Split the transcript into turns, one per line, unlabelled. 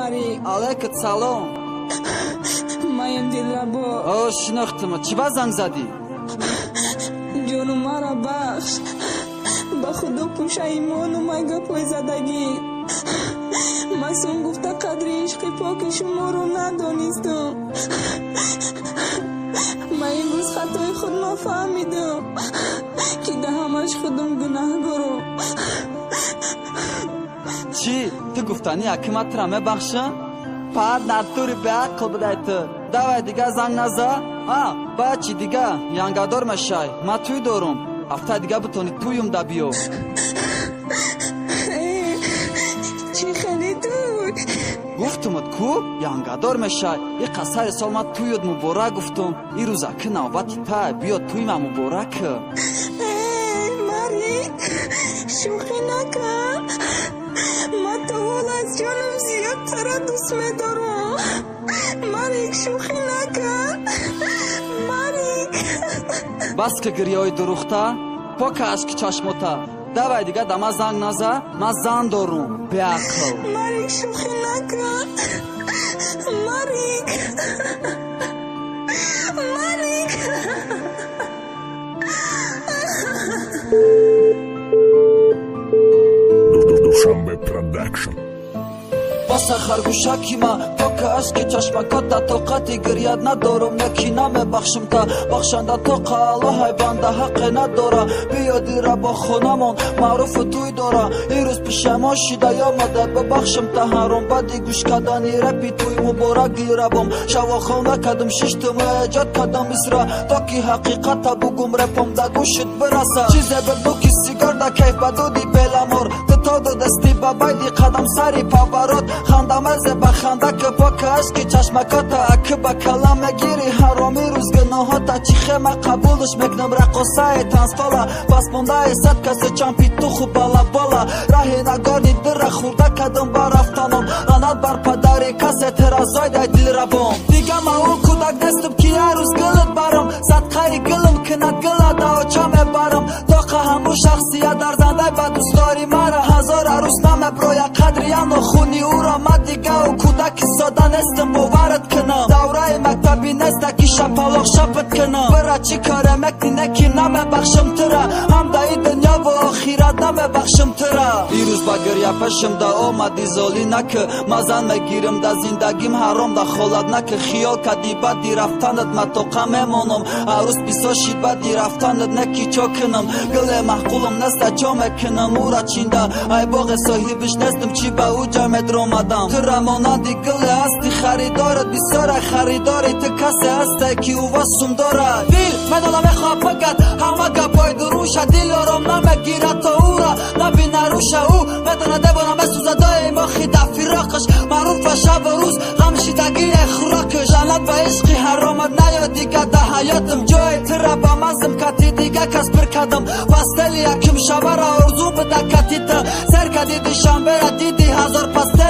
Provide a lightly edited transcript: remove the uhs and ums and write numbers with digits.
Марик.
Алейкум салом.
Маем дилрабо.
О, шинохтам. Чӣ ба занг задӣ?
Ҷону мара бахш. Ба худо пушаймону май гапҳои задагӣ. Масун гуфта қадри ишқи поки шуморо надонистам. Ман имрӯз хатои худ нафаҳмидам, ки да ҳамаш худум гунаҳгорам.
Чӣ? Ту гуфтанӣ акима тура мебахшам? Пар натури беақл будай ту. Давай дига занг наза. А, баъд чӣ дига? Янгадор мешай. Ман тӯй дорум. Ҳафтаи дига битонӣ тӯюм да биё.
Чӣ хеле туй?
Гуфтумат ку янгадор мешай. И қасари сол ман тӯёт муборак гуфтум. И рӯз аки навбати тай. Биё тӯйма муборак.
Марик, шӯхӣ накун. Ман то ҳол аз ҷонам зиёдтара дӯст медорам. Марик, шӯхӣ накун. Марик.
Бас ки гирёи дурӯхта, пока ашки чашмота. Давай дига да ман занг наза, ман зан дорум. Беақл.
Марик, шӯхӣ накун. Марик. Марик.
Душанбе Продакшн.
Баса харгӯшаки ма, пока ашки чашмакота, тоқати гирят надорум, яки намебахшим та. Бахшанда тоқа Аллоҳай банда ҳаққе надора. Биё дира бо хонамон маъруфу тӯй дора. Ирӯз пишаймон шида ёмада бибахшим та. Ҳаром баъди гӯш кардани репи тӯй муборак дилрабом. Шавохона кардум, шиштуму эҷод кардам исра, то ки ҳақиқата бугум репом да гӯшит бираса. Чизе бидбу ки сигор да кайф ба дуди беламор. Ту то додасти ба байди қадам сари поворот. Хандамезе ба ханда ки пока ашки чашмакота, аки ба калам мегири ҳароми рӯз гуноҳота. Чӣ хема қабулш мекунам рақосаи танцпола, пасмондаи сад каси чанд питуху балабола. Раҳи нагорни дира хӯрда кардум ба рафтанам, лаънат бар падари касе тиразой дай дилрабом. Дига ман он кӯдак нестам ки як рӯз гилит барам, садқаи гилм кунад гила да оча мебарам. Тоқа ҳамун шахсият арзандай ба дӯстдори мара, ҳазор арӯс намеброя қадри яно хуни ӯро. Ман дига ӯ кӯдаки сода нестам, боварат кунам. Давраи мактабӣ неста ки шапалоқ шапат кунам. Бира чӣ коре мекунӣ неки намебахшам тура, ҳам дар ин дунё ва охират намебахшам тура. Ирӯз ба гиря пешам да омадӣ золӣ накӣ, ман зан мегирам да зиндагим ҳаром дахолат накӣ. Хиёл кардӣ баъди рафтанат ман тоқа мемонам, арӯз бисёр шид баъди рафтанат неки чо кунам. Гиле маъқулам неста чо мекунам ӯра чинда, ай боғе соҳибиш нестам чӣ ба ӯ ҷой медромадам. Тура монанди гиле ҳасти харидорат бисёра, харидори ту касе ҳасте ки ӯ сум дорад. Дил медонам мехоҳад бигад ҳама гапҳои дуруша, дил ором намегирад то ӯра набина руша. Ӯ медонад девона месӯзад доим охи дар фироқаш, маъруфа шабу рӯз ғам шидагие хӯрокаш. Лаънат ба ишқи ҳаромат наё дига дар ҳаётам, ҷои тура ба мазм кати дига кас пир кардам. Пастели якум шабара орзу буда кати ту, сер кади душанбера диди ҳазор пастел.